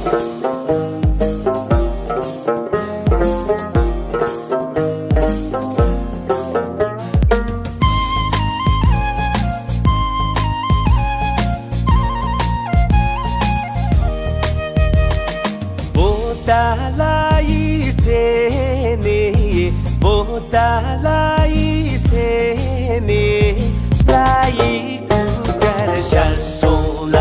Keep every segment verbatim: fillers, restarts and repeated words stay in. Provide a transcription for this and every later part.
བོ་ད་ལ་ཡི་ཚེ་ནས། བོ་ད་ལ་ཡི་ཚེ་ནས། ལ་ཡི་སྐུ་གར་ཤར་སོང་ལ།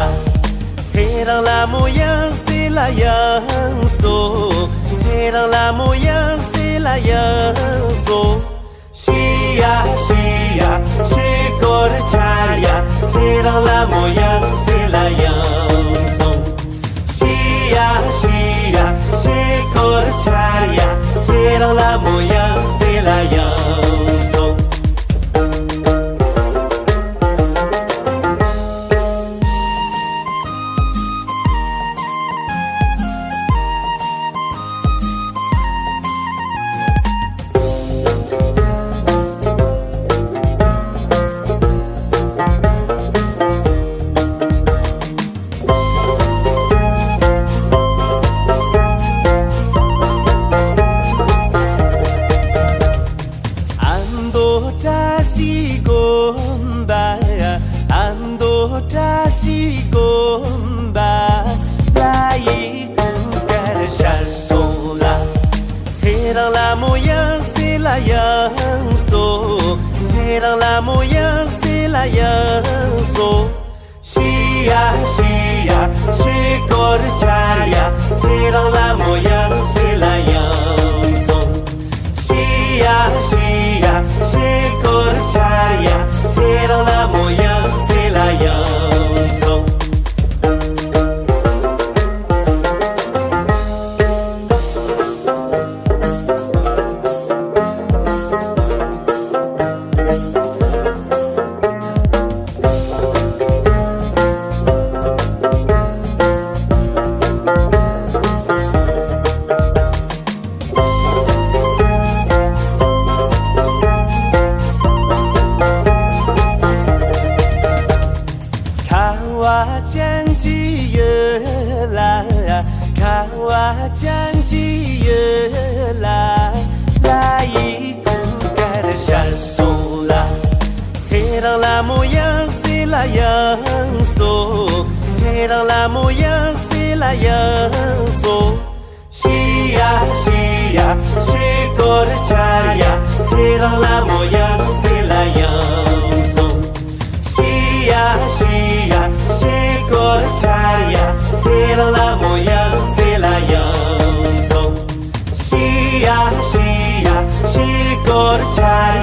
ཚེ་རིང་ལ་མོ་ཡང་སྲིད་ལ་ཡང་སོང་། ཚེ་རིང་ལ་མོ་ཡང་སྲིད་ལ་ཡང་སོང་། ཤི་ཡ་ཤི་ཡ་ཤི་སྐོར་ཆར་ཡ། ཚེ་རིང་ལ་མོ་ཡང་སྲིད་ལ་ཡང་སོང་། ཤི་ཡ་ཤི་ཡ་ཤི་སྐོར་ཆར་ཡ། ཚེ་རིང་ལ་མོ་ཡང་སྲིད་ལ་ཡང་སོང་། ཨ་མདོ་བཀྲ་ཤིས་དགོན་པ། ཨ་མདོ་བཀྲ་ཤིས་དགོན་པ། ལ་ཡི་སྐུ་གར་ཤར་སོང་ལ། ཚེ་རིང་ལ་མོ་ཡང་སྲིད་ལ་ཡང་སོང་། ཚེ་རིང་ལ་མོ་ཡང་སྲིད་ལ་ཡང་སོང་། ཤི་ཡ་ཤི་ཡ་ཤི་སྐོར་ཆར་ཡ། ཚེ་རིང་ལ་མོ་ཡང་སྲིད་ལ་ཡང་སོང་། ཤི་ཡ་ཤི་ཡ་ཤི་སྐོར་ཆར་ཡ། ཚེ་རིང་ལ་མོ་ཡང་སྲིད་ལ་ཡང་སོང་། ཁ་བ་ཅན་གྱི་ཡུལ་ལ། ཁ་བ་ཅན་གྱི་ཡུལ་ལ། ལ་ཡི་སྐུ་གར་ཤར་སོང་ལ། ཚེ་རིང་ལ་མོ་ཡང་སྲིད་ལ་ཡང་སོང་། ཚེ་རིང་ལ་མོ་ཡང་སྲིད་ལ་ཡང་སོང་། ཤི་ཡ་ཤི་ཡ་ཤི་སྐོར་ཆར་ཡ། ཚེ་རིང་ལ་མོ་ཡང་སྲིད་ལ་ཡང་སོང་། ཤི་ཡ་ཤི་ཡ་ཤི་སྐོར་ཆར་ཡ། ཚེ་རིང་ལ་མོ་ཡང་སྲིད་ལ་ཡང་སོང་། ཤི་ཡ་ཤི་ཡ་ཤི་སྐོར་ཆར་